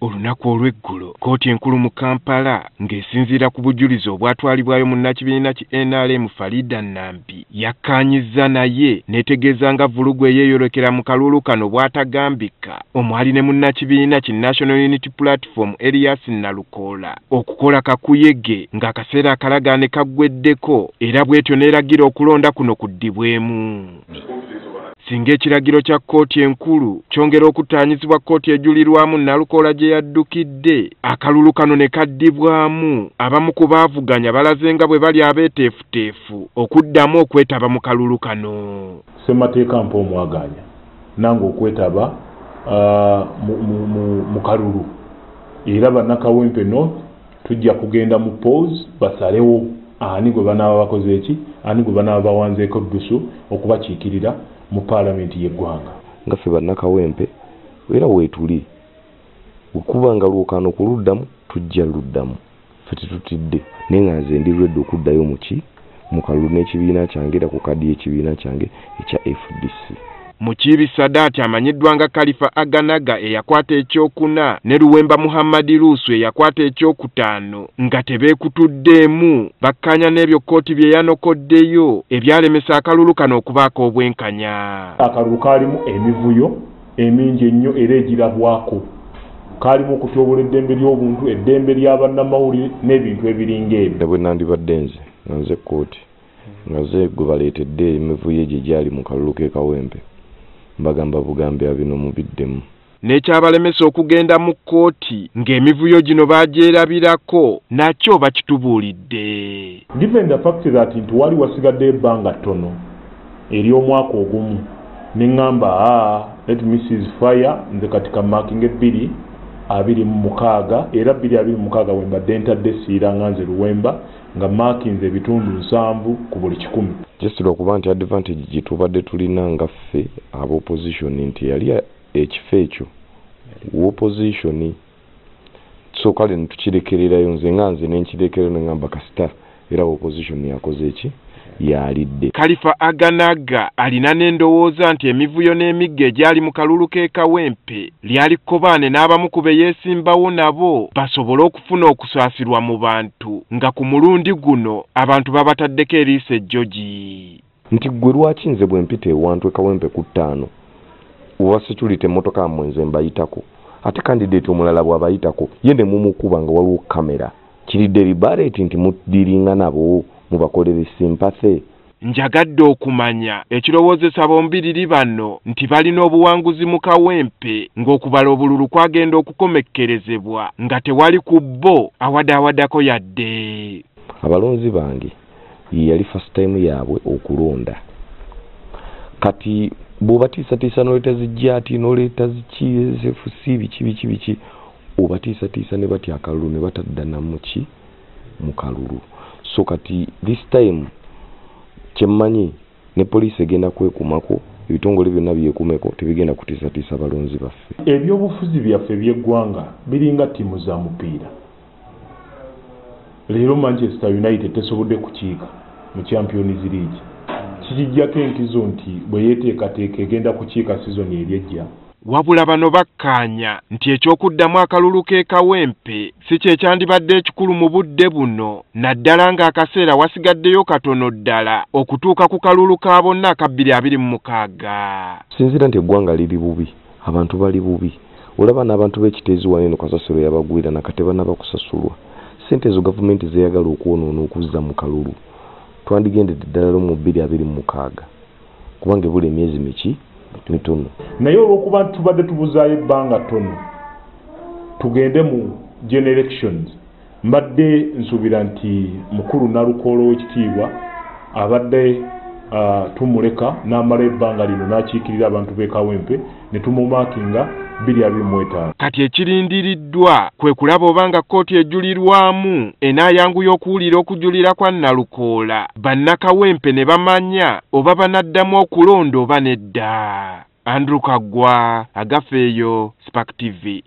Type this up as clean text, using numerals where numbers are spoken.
Olunaku olw'eggulo kkooti enkulu mu Kampala ng'esinziira ku bujulizi obwatwalibwayo munnakibiina ki NRM Farida Nambi yakkaanyizza naye n'etegeeza nga vvulugu eyeeyolekera mu kalulu kano bw'atagambika omwali ne munnakibiina ki National Unity Platform Elias Nalukoola okukola kakuyege ng'akaseera akalagaane kaggweddeko era bw'etyo n'eragira okulonda kuno kuddibwemu. Singa ekiragiro kya kkooti enkulu kyongera okuttaanyizibwa kkooti ejulirwamu Nalukoola gye yaddukidde akalulu kano ne kaddibwamu, abamu ku baavuganya balaze nga bwe bali abeeteefuteefu okuddamu okwetaba mu kalulu kano. Ssemateeka mpa omwagaanya nange okwetaba mu kalulu, era bannakawempe North tujja kugenda mu polls basalewo ani gwe banaaba bakoze eki, ani gwe banaaba bawanzeeko eddusu okubakiikirira mu paalamenti y'eggwanga. Nga ffe bannakawempe era weetuli, bwekuba nga lwokaano kuluddamu tujja luddamu, ffe tetutidde, naye nga nze ndi ready okuddayo mu kalulu n'ekibiina kyange era ku kadi y'ekibiina kyange ekya FDC. Mukiibi Sadat amanyiddwa nga Khalifa Aganaga eyakwata ekyokuna ne Luwemba Muhammad Luusu eyakwata ekyokutaano nga tebeekutuddeemu bakkaanya n'ebyo kkooti bye yanokoddeyo ebyalemesa akalulu kano okubaako obwenkanya. Akalulu kaalimu emivuyo emingi ennyo era egirabwako, kaalimu okutyobola eddembe ly'obuntu, eddembe lya bannamawulire n'ebintu ebiringa ebyo. Ne bwe nandibadde nze nga nze kkooti nga nze gwe baleetedde emivuyo egyo egyali mu kalulu k'e Kawempe, mbagamba bugambi bino mubiddemu. N'ekyabalemesa okugenda mu kkooti ng'emivuyo gino baagyerabirako nakyo bakitubuulidde. Given the fact that nti wali wasigadde ebbanga ttono ery'omwaka ogumu, ne ŋŋamba let me cease fire, nze kati ka marking 2026, era 2026 we mbadde ntadde essiira nga nze Luwemba nga markinze ebitundu 70 ku buli 100. Just lwakuba nti advantage gye tubadde tulina nga ffe ab'opposition nti yali ekifo ekyo opposition, so kale netukirekererayo, nze nga nze nenkirekererayo ne ŋŋamba kasita era opposition yakoze eki yalidde. Khalifa Aganaga alina n'endowooza nti emivuyo n'emiggo egyali mu kalulu k'e Kawempe lyali kkobaane n'abamu ku be yeesimbawo nabo basobole okufuna okusaasirwa mu bantu, nga ku mulundi guno abantu babataddeko eriiso ejjogi. Nti ggwe lwaki nze bwe mpita ewantu e Kawempe ku 5 oba security emmotoka yammwe nze mbayitako, ate candidate omulala bw'abayitako ye ne mumukuba nga waliwo kamera, kiri deliberate nti mudiringa nabo mubakolere sympathy. Njagadde okumanya ekirowoozesa bombiriri bano nti balina obuwanguzi mu Kawempe ng'okubala obululu kwagenda okukomekkerezebwa nga tewali ku bo awadaawadako yadde. Abalonzi bange ye yali first time yaabwe okulonda, kati bw'obatiisatiisa n'oleeta zijjaati n'oleeta ziki SFC biki biki biki, obatiisatiisa ne batya akalulu ne batadda namuki mu kalulu. So kati this time kyemmanyi ne poliisi egenda kwekumako, ebitongole byonna byekumeko, tebigenda kutiisatiisa balonzi baffe. Ebyobufuzi byaffe eby'eggwanga biringa ttiimu za mupiira. Leero Manchester United tesobodde kukiika mu Champions League, kikijjako enkizo nti bwe yeeteekateeka egenda kukiika sizoni eri ejja. Wabula bano bakkaanya nti ekyokuddamu akalulu k'e Kawempe si kye kyandibadde ekikulu mu budde buno, naddala ng'akaseera wasigaddeyo katono ddala okutuuka ku kalulu ka bonna aka 2026. Sinziira nti eggwanga liri bubi, abantu bali bubi, olaba n'abantu b'ekiteezi wano eno kasasiro yabagwira nakate bannaba kusasulwa. Ssente ezo gavumenti zeeyagala okwonoona okuzza mu kalulu, twandigendedde ddala mu 2026 kubanga ebula emyezi miki mitono. Naye olw'okuba nti tubadde tubuzaayo ebbanga ttono tugende mu general elections, mbadde nsuubira nti mukulu Nalukoola ow'ekitiibwa abadde tumuleka n'amala ebbanga lino n'akiikirira abantu b'e Kawempe ne tumumarkinga 2025. Kati ekirindiriddwa kwe kulaba obanga kkooti ejulirwamu enaayanguya okuwulira okujulira kwa Nalukoola, bannakawempe ne bamanya oba banaddamu okulonda oba nedda. Andrew Kaggwa, Agafeeyo, Spark TV.